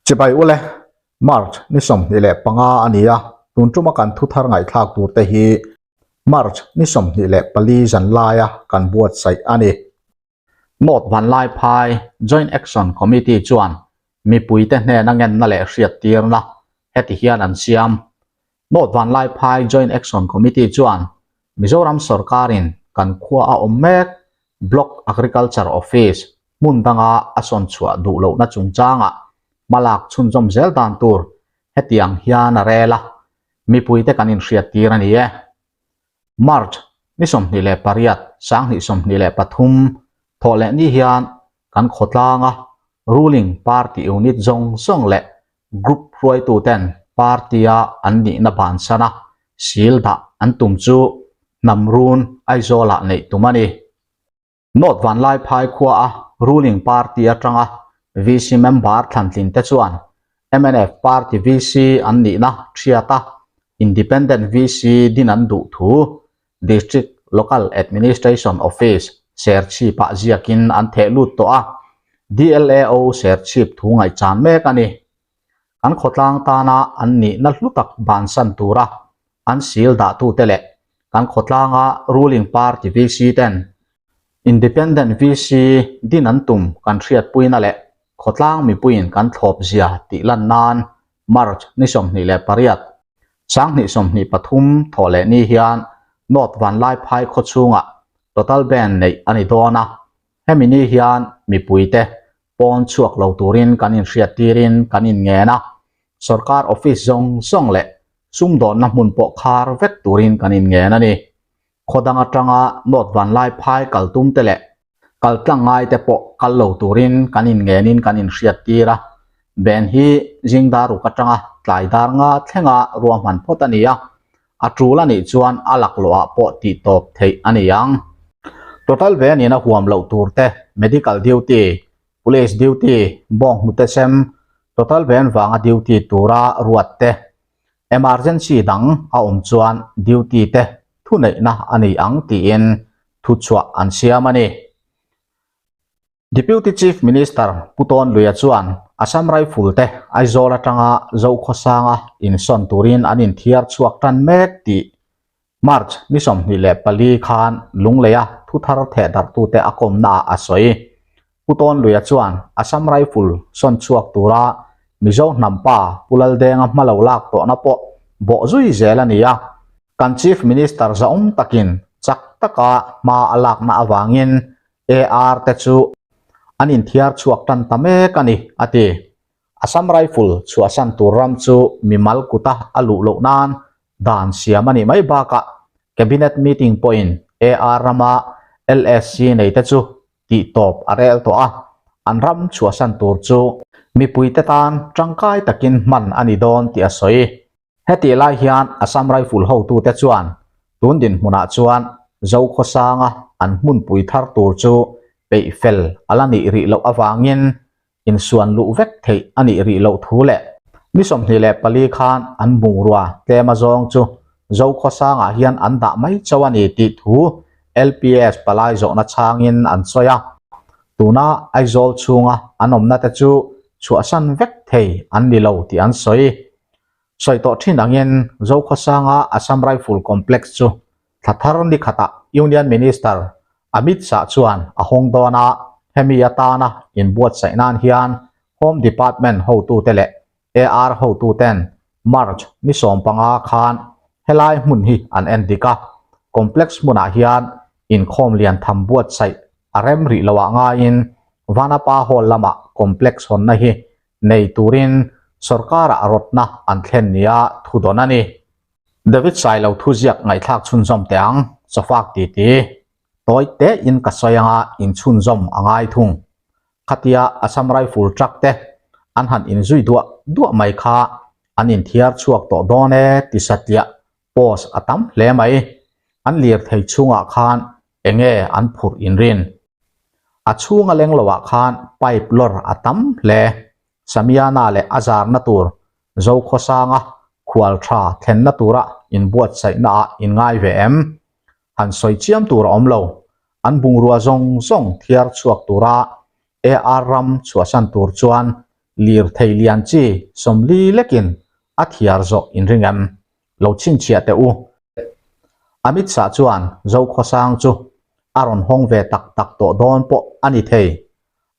Chibai ule, March ni 25 a ni a, tun tuma kan thu thar ngaihthlak tur te hi March ni 24 zan laia kan buatsaih a ni. North Vanlaiphai Joint Action Committee chuan mipuite hnena ngenna leh hriattirna heti hian an siam. North Vanlaiphai Joint Action Committee chuan Mizoram sawrkarin kan khua a awm mek Block Agriculture Office hmun danga a sawn chhuah duh lohna chungchangah hmalak chhunzawm zel dan tur hetiang hian a rel a, mipuite kan inhriattir a ni e. March ni 28, 2023 thawh leh ni hian kan khawtlanga ruling party unit zawng zawng leh group hruaituten party-a an nihna bansana sil dah an tum chu hnam run Aizawlah neih tum a ni. North Vanlaiphai khuaa ruling party atanga VC member thlantlin te chuan mnf party VC an nihna thiata Independent VC din an duh thu District Local Administration Office Serchhip-ah ziakin an theh lut tawh a, DLAO Serchhip thu ngaihchan mek a ni. Kan khawtlang tana an nihna hlu tak bansan tura an sil dahtute leh kan khawtlanga ruling party VC ten Independent VC din an tum kan hriatpuina leh khawtlang mipuiin kan thlawp zia tih lan nan March ni 28, 2023 thawh leh ni hian North Vanlaiphai khawchhungah Total Ban neih a ni dawn a, hemi ni hian mipuite pawn chhuak lo turin kan inhriattirin kan inngen a, sorkar office zawng zawng leh sumdawnna hmun pawh khar vek turin kan inngen a ni. Khaw dang atanga North Vanlaiphai kal tum te leh kal tlang ngai te pawh kal lo turin kan inngenin kan inhriattir a, Ben hi zing dar ruk atanga tlai dar nga thlenga ruahman phawt a ni a, a tul a nih chuan a laklawhah pawh tih tawp theih a ni ang. Total venin a huam loh tur te, medical duty, police duty, bawng hnute sem, total ven vanga duty tura ruat te, emergency dang a awm chuan duty te thuneihna a ni ang tiin thuchhuah an siam a ni. Deputy Chief Minister Pu Tawn Luia chuan Assam Rifle te Aizawl atanga Zokhawsanga insawn turin an inthiar chhuak tan mek tih March ni 24 khan Lungleia thuthar thehdarhtute a kawmnaah a sawi. Pu Tawn Luia chuan Assam Rifle sawn chhuak tura Mizo hnampa Pu Laldenga hma lo lak tawhna pawh bawh zui zel a ni a. Kan Chief Minister zahawm takin chak taka hma a lakna avangin AR te chu an inthiar chhuak tan ta mek a ni, a ti. Assam Rifle chhuahsan tur ram chu mimal kuta a luh loh nan dan siam a nih mai bakah Cabinet meeting pawhin AR rama LSC nei te chu tih tawp a rel tawh a, an ram chhuahsan tur chu mipuite tan tangkai takin hman a ni dawn tih a sawi. Hetih lai hian Assam Rifle hotute chuan tun dinhmunah chuan Zokhawsanga an hmunpui thar tur chu peih fel a la nih rih loh avangin insuan luh vek theih a nih rih loh thu leh ni 24 khan an bungrua tlem azawng chu Zokhawsangah hian an dah mai chauh a ni tih thu LPS palai zawhna chhangin an sawi a. Tuna Aizawl chhunga an awmna te chu chhuahsan vek thei an ni lo tih an sawi. Sawi tawh thin angin Zokhawsanga Assam Rifle Complex chu thla thar ni khatah Union Minister Amit Shah chuan a hawng dawn a, hemi atana inbuatsaih nan hian Home Department hotute leh AR hotuten March ni 15 khan helai hmun hi an en dik a, complex hmunah hian inkhawm lian tham buatsaih a rem rih loah ngaiin Vanapa Hall lamah complex hawnna hi nei turin sorkarah rawtna an thlen nia thu dawn a ni. David Sailo thuziak ngaihthlak chhunzawm teh ang, chawfak titi tawi tein ka sawi anga inchhunzawm a ngai thung. Khatia Assam Rifle truck te an han inzui duah duah mai kha an inthiar chhuak tawh dawn e ti satliah post a tam hle mai. An lirthei chhungah khan enge an phurh inrin. A chhunga leng loah khan pipe lawr a tam hle. Samiana leh a zarna tur Zokhawsanga khual tha thlenna tura inbuatsaihna ah inngai ve em? Han sawi chiam tur a awm lo. An bungrua zawng zawng thiar chhuak tura AR ram chhuahsan tur chuan. Lirthei lian chi 40 lekin a thiar zawh inring em? Lo chhinchhiah teh u. Amit Shah chuan Zokhawsang chu a rawn hawng ve tak tak tawh dawn pawh a ni thei.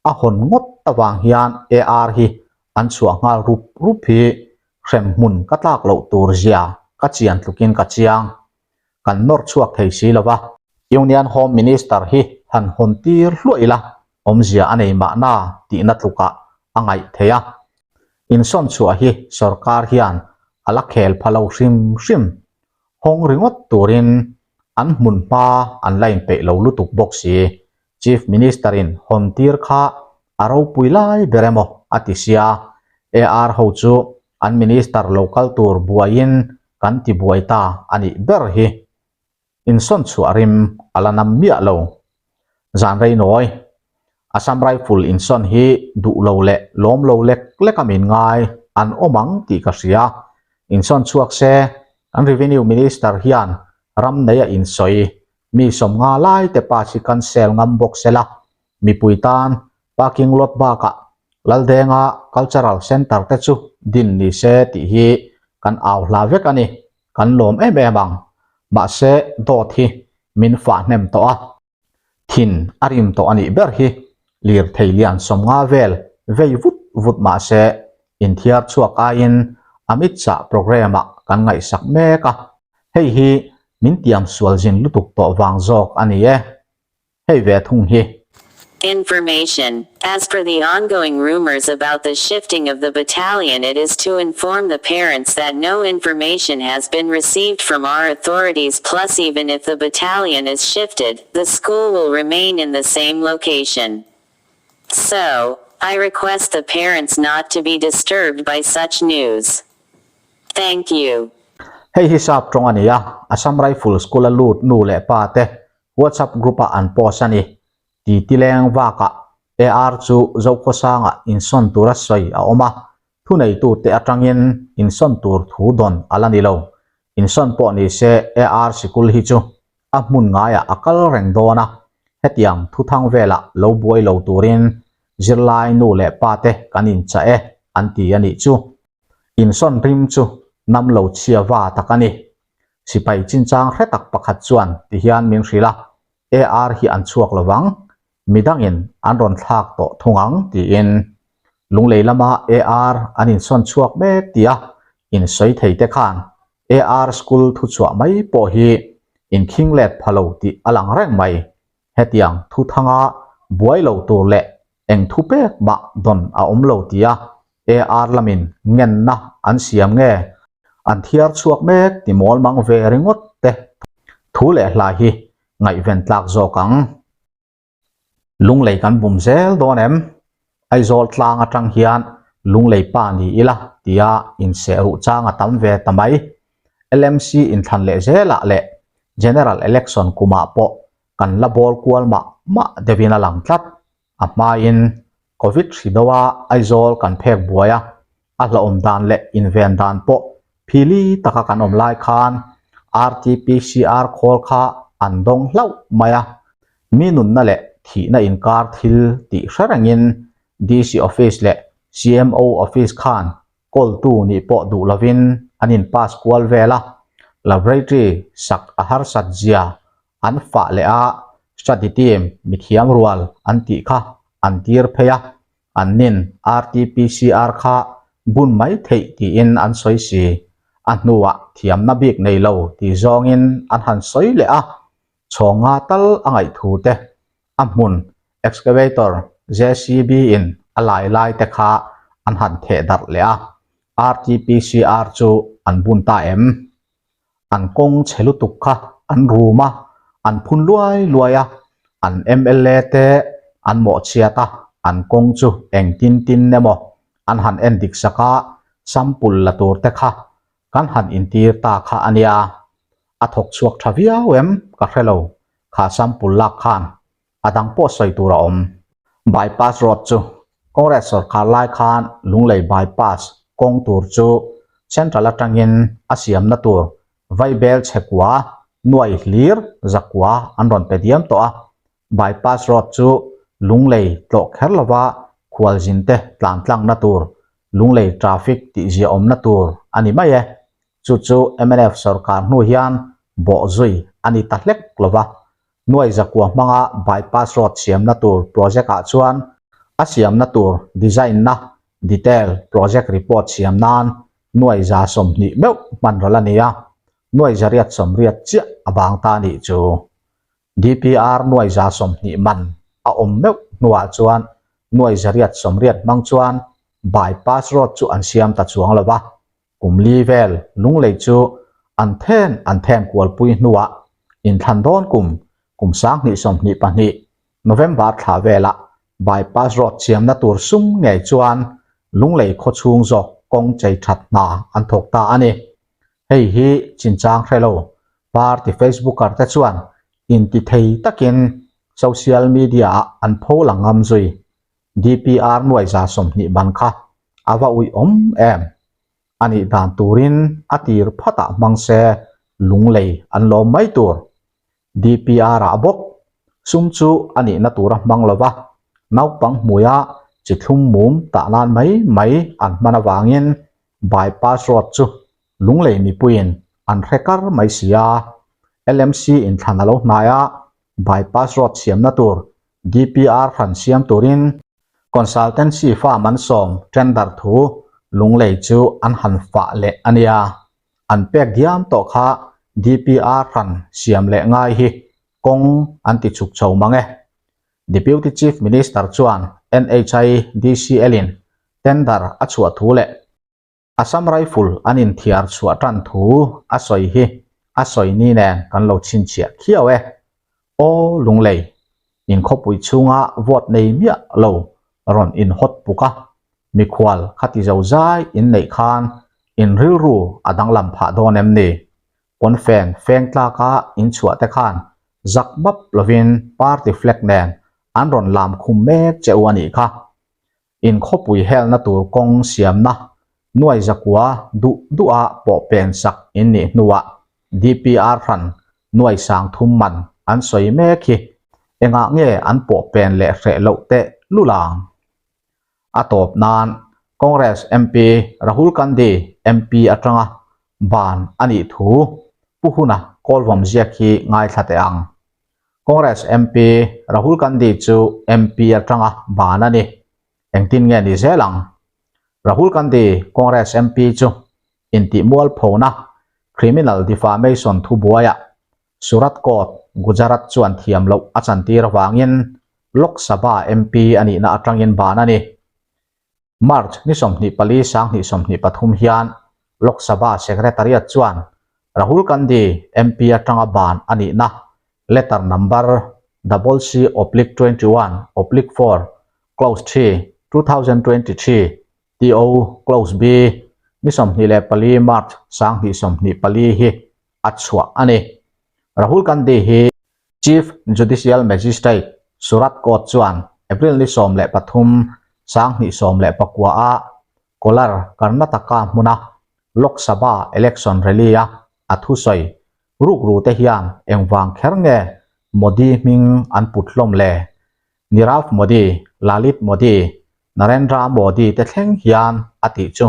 A hawn ngawt avang hian AR hi an chhuah nghal rup rup hi hrem hmun ka tlak loh tur zia ka chian tlukin ka chiang. Kan nawr chhuak thei si lo va. Union Home Minister hi han hawn tir hluah ila awmzia a nei mahna tihna tlukah a ngaih theih a. Insawn chhuah hi sorkar hian a la khel pha lo hrim hrim. Hawng ringawt turin an hmun hma an la inpeih lo lutuk bawk si. Chief Minister in hawn tir kha a ropui lai ber emaw a ti sia. AR ho chu an Minister lo kal tur buaiin kan ti buai ta a nih ber hi. Insawn chhuah rim a la nam miah lo. Zan rei nawi, Assam Rifle insawn hi duh lo leh lawm lo lek lek a min ngai an awm ang tih ka hria. Insawn chhuak se, kan Revenue Minister hian ram nei a insawi mi 50 lai te pass hi cancel ngam bawk se la, mipui tan parking lot bakah Laldenga Cultural Centre te chu din ni se tih hi kan au hla vek a ni. Kan lawm em em ang. Mahse dawt hi min fah hnem tawh a. Thin a rim tawh a nih ber hi lirthei lian 50 vel vei vut vut mahse inthiar chhuak aiin Amit Shah programme ah kan ngaihsak mek a. Hei hi min tiam sual zin lutuk tawh vang zawk a ni e. Hei ve thung hi. Information, As per the ongoing rumors about the shifting of the battalion it is to inform the parents that no information has been received from our authorities plus even if the battalion is shifted, the school will remain in the same location. So, I request the parents not to be disturbed by such news. Thank you. Hei hi sap tawng a ni a, Assam Rifle School a lut nu leh pa te WhatsApp group ah an post a ni. Titi leng vakah AR chu Zokhawsangah insawn tura sawi a awm a, thuneitute atangin insawn tur thu dawn a la ni lo. Insawn pawh ni se AR sikul hi chu a hmun ngaiah a kal reng dawn a, hetiang thuthang velah lo buai lo turin zirlai nu leh pa te kan inchah e an ti a nih chu. Insawn rim chu nam lo chhia va tak a ni. Sipai chinchang hre tak pakhat chuan tihian min hrilh a, AR hi an chhuak lo vang, midangin an rawn thlak tawh thung ang tiin. Lunglei lama AR an insawn chhuak mek tia insawi thei te khan AR school thuchhuah mai pawh hi inkhing let pha lo tih a lang reng mai. Hetiang thuthanga buai lo tur leh eng thu pek mah dawn a awm lo tia AR lamin ngenna an siam nge? An thiar chhuak mek ti mawl mang ve ringawt te thu leh hla hi ngaihven tlak zawk ang. Lunglei kan bum zel dawn em? Aizawl tlang atang hian Lunglei pa ni ila tia inseh ruh chang a tam ve ta mai. LMC inthlan leh zelah leh General Election kumah pawh kan la bawl kual mah mah deuhin a lang tlat. A hmain Covid hri deuha Aizawl kan phek buai a, a hlauhawm dan leh inven dan pawh phili taka kan awm lai khan RTPCR khawl kha an dawng hlauh mai a. Mi nunna leh thihna inkar thil tih hre rengin DC Office leh CMO Office khan kawltu nih pawh duh lovin an in pass kual vel a, laboratory sak a harsat zia an fah leh a, study team mithiam rual an tih kha an tir phei a, an nin RTPCR kha bun mai theih tiin an sawi si, a hnuah thiamna bik nei lo ti zawngin an han sawi leh a, chhawnga tal a ngaih thu te a hmun excavator JCB in a lai lai te kha an han theh darh leh a, RTPCR chu an bun ta em? An kawng chhe lutuk kha an rum a, an phun luai luai a, an mla te an mawhchhiat a, an kawng chu engtin tin emaw an han en dik sak a, sample la tur te kha kan han intir ta kha a nia. A thawk chhuak tha viau em ka hre lo, kha sample lak khan a dang pawh sawi tur a awm. Bypass road chu Congress sorkar lai khan Lunglei bypass kawng tur chu Central atangin a siamna tur Vaibel chhekua nuai hlir zakua an rawn pe diam tawh a. Bypass road chu Lunglei tlawh kher lova khualzinte tlan tlangna tur, Lunglei traffic tihzia awmna tur a ni mai e. Chu chu mnf sorkar hnu hian bawhzui a ni ta hlek lo va. Nuai zakua hmanga bypass road siamna tur project ah chuan a siamna tur design na detail project report siam nan nuai 120 meuh hman ral a ni a, nuai 880 chiah a bang ta a nih chu. DPR nuai 120 man a awm meuh hnuah chuan nuai 880 hmang chuan bypass road chu an siam ta chuang lo va, Kum li vel Lunglei chu an then an then kualpui hnuah inthlan dawn kum kum 2022 November thla velah bypass road siamna tur sum ngei chuan Lunglei khawchhung zawk kawng chei that hna an thawk ta a ni. Hei hi chinchang hre lo party Facebooker te chuan intithei takin social media ah an pho lang ngam zui. DPR nuai 120 ban kha a va ui awm em? A nih dan turin a tir phatah hmang se lunglei an lawm mai tur. DPR ah bawk sum chu a nihna tura hmang lo va, naupang hmuia chi thlum mum tah nan mai mai an hman avangin bypass road chu lunglei mipuiin an hre kar mai si a. LMC inthlan a lo hnai a, bypass road siamna tur DPR hran siam turin consultancy firm an sawm tender thu Lunglei chu an han fah leh a nia. An pek diam tawh kha DPR hran siam leh ngai hi kawng an ti chhuk chho mang e. Deputy Chief Minister chuan NHI DCL in tender a chhuah thu leh Assam Rifle an inthiar chhuah tan thu a sawi hi a sawi ni nen kan lo chhinchhiah khiau e. Aw Lunglei, inkhawpui chhunga vote nei miah lo rawn inhawt puk a, mikhual khati zo zai in neih khan in rilru a danglam phah dawn em ni? Pawnfen feng tlaka in chhuah te khan zak map lovin party flag nen an rawn lam khum mek che u a nih kha. Inkhawpui helna tur kawng siamna nuai zakua duh duha pawh pen sak in nih hnuah DPR hran nuai 3000 man an sawi mek hi engah nge an pawh pen leh hreh loh teh lulang? A tawp nan Congress MP Rahul Gandhi MP atanga ban a nih thu Pu Huna Kawlvawm ziak hi ngaithla teh ang. Congress MP Rahul Gandhi chu MP atanga ban a ni. Engtin nge ni zel ang? Rahul Gandhi Congress MP chu intihmualphona criminal defamation thubuaiah Surat Court, Gujarat chuan thiam loh a chantir avangin Lok Sabha MP a nihna atangin ban a ni. March ni 24 2023 hian Lok Sabha Secretariat chuan Rahul Gandhi MP atanga ban a nihna letter number double C oblique 21 oblique 4 close 3 2023 TO close B ni 24 March 2024 hi a chhuah a ni. Rahul Gandhi hi Chief Judicial Magistrate Surat Court chuan April ni 13 2019 a Kolar, Karnataka hmuna Lok Sabha election rally a a thusawi rukru te hian engvang kher nge Modi hming an put hlawm le? Nirav Modi, Lalit Modi, Narendra Modi te thleng hian a tih chu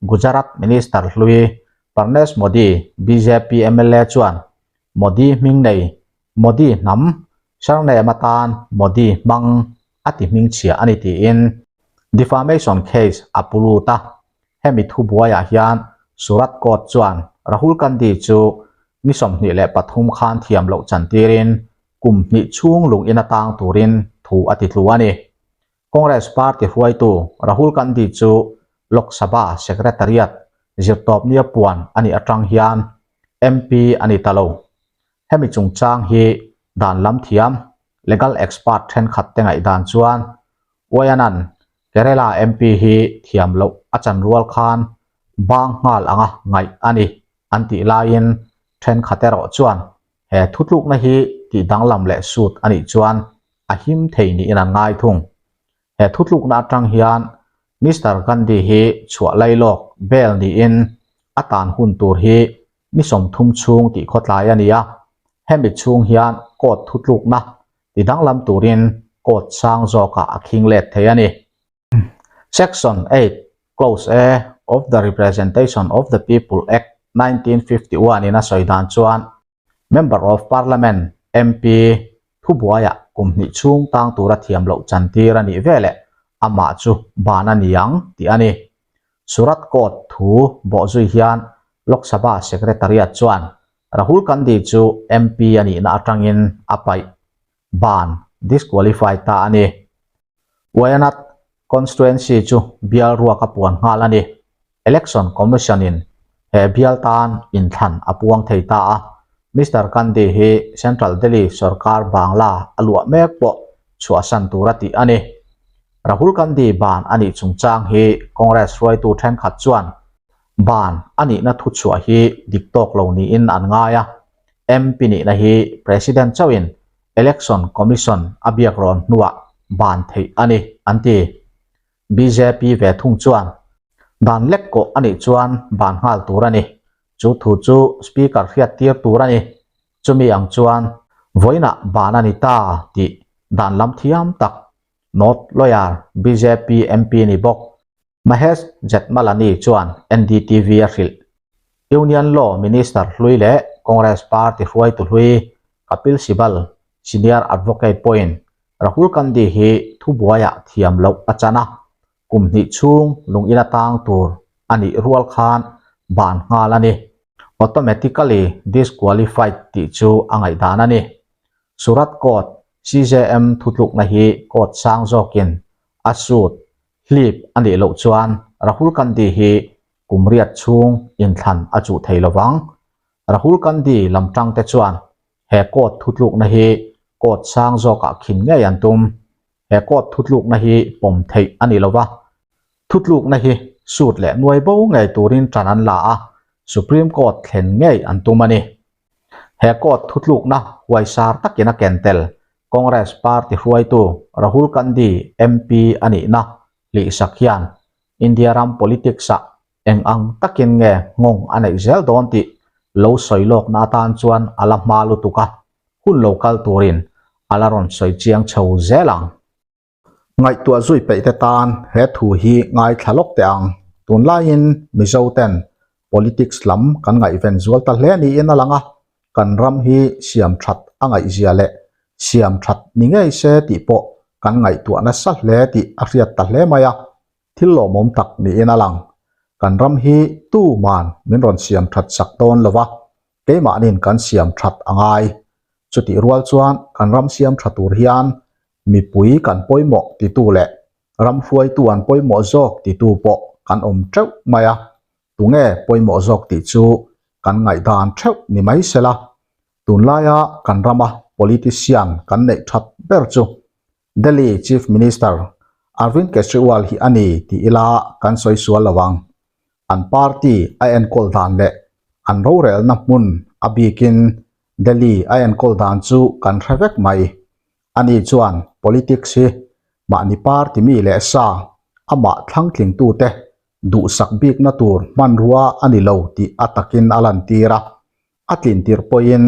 Gujarat Minister hlui Parnesh Modi, bjp mla chuan Modi hming nei Modi hnam surname atan Modi hmang a ti hming chhia a ni tiin defamation case a pu lut a. Hemi thubuaiah hian Surat Court chuan Rahul Gandhi chu ni 23 khan thiam loh chantirin kum hnih chhung lung in atang turin thu a ti tlu a ni. Congress party hruaitu Rahul Gandhi chu Lok Sabha Secretariat zirtawpnia puan a nih atang hian MP a ni ta lo. Hemi chungchang hi dan lam thiam, legal expert thenkhat te ngaihdan chuan Wayanan Kerala MP hi thiam loh a chan rual khan bang nghal anga ngaih a ni an tih laiin thenkhat erawh chuan he thutlukna hi tih danglam leh sut a nih chuan a him thei niin an ngai thung. He thutlukna atang hian Mister Gandhi hi chhuah lailawk bail niin a tan hun tur hi ni 30 chhung tih khawtlai a ni a, hemi chhung hian court thutlukna ti danglam turin court sang zawkah a khing let thei a ni. Section 8, Clause A of the Representation of the People Act, 1951 in a sawi dan chuan Member of Parliament, MP, thubuaiah kum hnih chhung tang tura thiam loh chantir a nih veleh amah chu ban a ni ang tih a ni. Surat Court thu bawhzui hian Lok Sabha Secretariat chuan Rahul Gandhi chu MP a nihna atangin a paih ban, disqualify, ta a ni. Wayanad Constituency chu bial ruak a puan nghal a ni. Election Commission in he bial tan inthlan a puang thei ta a. Mister Gandhi hi Central Delhi sorkar Bangla a luah mek pawh chhuahsan tur a tih a ni. Rahul Gandhi ban a nih chungchang hi Congress hruaitu thenkhat chuan ban a nihna thuchhuah hi dik tawk lo niin an ngai a. MP nihna hi President chauhin Election Commission a biak rawn hnuah ban theih a ni, an ti. Bjp ve thung chuan dan lek kawh a nih chuan ban nghal tur a ni. Chu thu chu Speaker hriat tir tur a ni. Chumi ang chuan vawiinah ban a ni ta tih dan lam thiam tak North Lawyer bjp MP ni bawk Mahesh Jethmalani chuan NDTV a hrilh. Union Law Minister hlui leh Congress Party hruaitu hlui Kapil Sibal, Senior Advocate pawhin Rahul Gandhi hi thubuaiah thiam loh a chan a, kum hnih chhung lungin a tang tur a nih rual khan ban nghal a ni. Automatically disqualified tih chu a ngaihdan a ni. Surat Court CJM thutlukna hi court sang zawkin a suit hlip a nih loh chuan Rahul Gandhi hi kum riat chhung inthlan a chuh thei lovang. Rahul Gandhi lam tangte chuan he court thutlukna hi court sang zawkah khin ngei an tum. He court thutlukna hi pawm theih a ni lova, thutlukna hi suit leh nuai bo ngei turin tan an la a, Supreme Court thlen ngei an tum a ni. He court thutlukna huaisar takin a ken tel Congress party hruaitu Rahul Gandhi MP a nihna hlihsak hian India ram politics-ah eng ang takin nge nghawng a neih zel dawn tih lo sawi lawkna atan chuan a la hma lutuk a, hun lo kal turin a la rawn sawi chiang chho zel ang. Ngaihtuah zui peih te tan he thu hi ngaithla lawk teh ang. Tunlaiin Mizo ten politics lam kan ngaihven zual ta hle niin a lang a, kan ram hi siam that a ngaihzia leh siam that ni ngei se tih pawh kan ngaihtuah nasa hle tih a hriat ta hle mai a, thil lawmawm tak niin a lang. Kan ram hi tuman min rawn siam that sak dawn lo va, keimahnin kan siam that a ngai. Chutih rual chuan kan ram siam tha tur hian mipui kan pawimawh titu leh ram hruaitu an pawimawh zawk titu pawh kan awm teuh mai a, tunge pawimawh zawk tih chu kan ngaihdan theuh ni mai sela. Tunlaia kan rama politician kan neih that ber chu Delhi Chief Minister Arvind Kejriwal hi a ni tih ila kan sawi sual lo ang. An party a enkawl dan leh an rorelna hmun a bikin Delhi a enkawl dan chu kan hre vek mai. Ani chuan politics hi mahni party mi leh sa amah thlangtlingtute duhsak bikna tur hmanrua a ni lo tih a takin a lantir a. A tlintir pawhin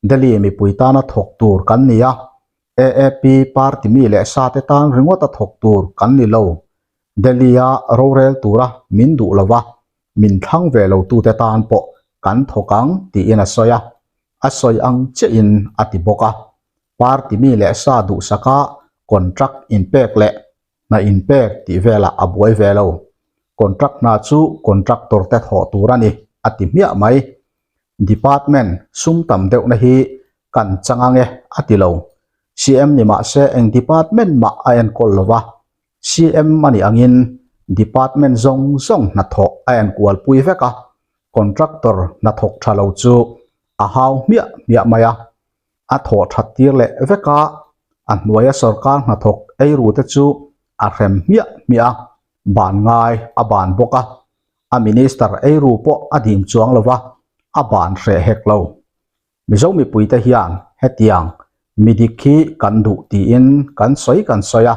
Delhi mipui tana thawk tur kan ni a, AAP party mi leh sa te tan ringawt a thawk tur kan ni lo. Delhi-a rorel tura min duh lo va, min thlang ve lo tute tan pawh kan thawk ang tiin a sawi a, a sawi ang chiahin a ti bawk a. Party mi leh sa duhsaka contract inpek leh hna inpek tih velah a buai ve lo. Contract hna chu contractor te thawh tur a ni, a ti hmiah mai. Department sum tam deuhna hi kan chang ang e, a ti lo. CM ni mah se eng department mah a enkawl lo va, CM a nih angin department zawng zawng hnathawh a enkualpui vek a, contractor hnathawk tha lo chu a hau hmiah hmiah mai a, a thawh that tir leh vek a, a hnuaia sorkar hnathawk eiru te chu a hrem hmiah hmiah a, ban ngai a ban bawk a, a minister eiru pawh a dim chuang lo va, a ban hreh hek lo. Mizo mipuite hian hetiang mi dik hi kan duh tiin kan sawi kan sawi a,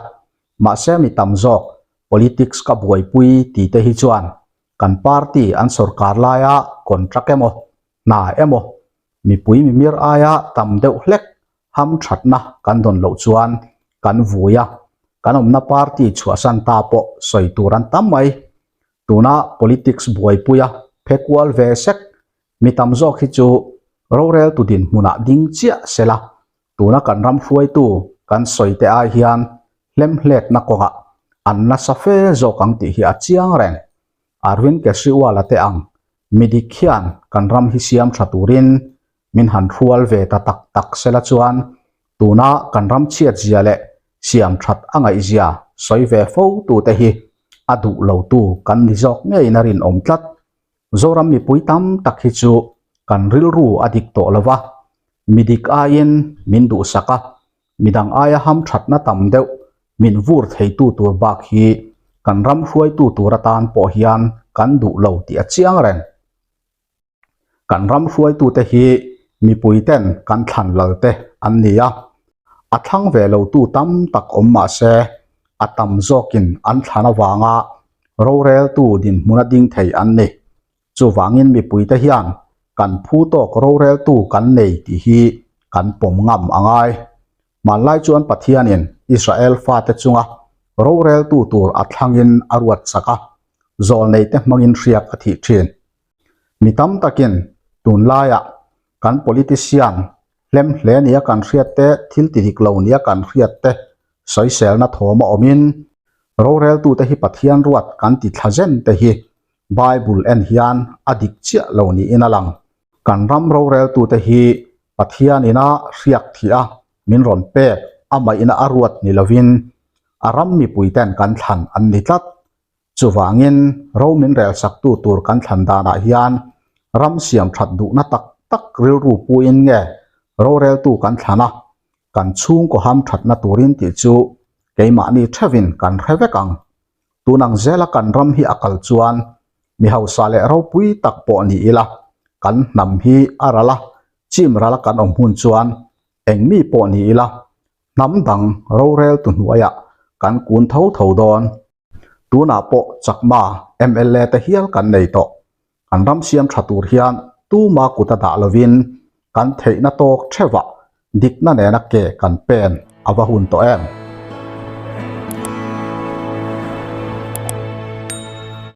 mahse mi tam zawk politics ka buaipui ti te hi chuan kan party an sorkar laia contract emaw hna emaw mipui mimir aia tam deuh hlek ham thatna kan dawn loh chuan kan vui a. Kan awmna party chhuahsan ta pawh sawi tur an tam mai. Tuna politics buaipuia phe kual ve sek mi tam zawk hi chu roreltu dinhmunah ding chiah sela tuna kan ram hruaitu kan sawi te ai hian hlemhletna kawngah an nasa fe zawk ang tih hi a chiang reng. Arvind Kejriwal-a te ang mi dik hian kan ram hi siam tha turin min han hrual ve ta tak tak sela chuan tuna kan ram chhiat zia leh siam that a ngaih zia sawi ve fo tute hi a duh lo tu kan ni zawk ngeiin a rinawm tlat. Zoram mipui tam tak hi chu kan rilru a dik tawh lo va, mi dik aiin min duhsak a, midang aia ham thatna tam deuh min vur theitu tur bak hi kan ram hruaitu tur atan pawh hian kan duh lo tih a chiang reng. Kan ram hruaitute hi mipuiten kan thlan lal te an ni a, a thlang ve lotu tam tak awm mah se a tam zawkin an thlan avanga roreltu dinhmuna ding thei an ni. Chuvangin mipuite hian kan phu tawk roreltu kan nei tih hi kan pawm ngam a ngai. Hmanlai chuan Pathianin Israel fate chunga roreltu tur a thlangin a ruat chak a, zawlneite hmangin hriak a thih thin. Mi tam takin tunlaiah kan politician hlem hle nia kan hriat te, thil ti dik lo nia kan hriat te sawiselna thawm a awmin roreltute hi Pathian ruat kan ti thla zen te hi Bible en hian a dik chiah lo niin a lang. Kan ram roreltute hi Pathian ina hriak thih a min rawn pek amah ina a ruat ni lovin a ram mipuiten kan thlan an ni tlat. Chuvangin ro min relsaktu tur kan thlan danah hian ram siam that duhna tak tak rilru puiin nge roreltu kan thlan a, kan chhungkaw ham thatna turin tih chu keimahni theuhin kan hre vek ang. Tun ang zela kan ram hi a kal chuan mi hausa leh ropui tak pawh ni ila kan hnam hi a ral a, chim ral a kan awm hun chuan eng mi pawh ni ila hnam dang roreltu hnuaiah kan kun tho tho dawn. Tunah pawh Chakma mla te hial kan nei tawh. Kan ram siam tha tur hian tuma kut a dah lovin kan theihna tawk theuhah dikna nena ke kan pen a va hun tawh em?